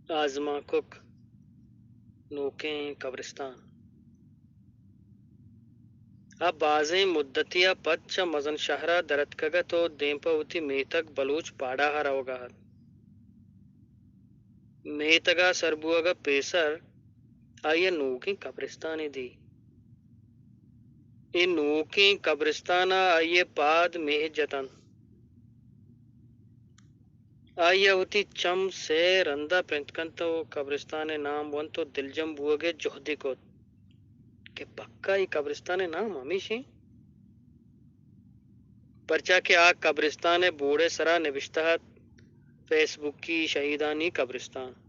آزمانکک، نوکیں قبرستان۔ آ بازیں مدتے ءَ پد چہ مزن شہر ءَ در اتکگ ات ءُ دیم پہ وتی میتگ بلوچ پاڑا ءَ روگ ءَ ات۔ میتگ ءَ سر بوگ ءَ پیسر آئی ءَ نوکیں قبرستانے دی۔ اے نوکیں قبرستان ءَ آئی ءِ پاد میہ جت انت۔ آئی ءَ وتی چم سئے رند ءَ پنت کنت ءُ قبرستان ءِ نام ونت ءُ دلجم بوگ ءِ جہدے کت کہ پکا اے قبرستان ءِ نام ہمیش انت، پرچا کہ آ قبرستان ءِ بورڈ ءِ سرا نبشتہ ات، فیس بکی شہیدانی قبرستان۔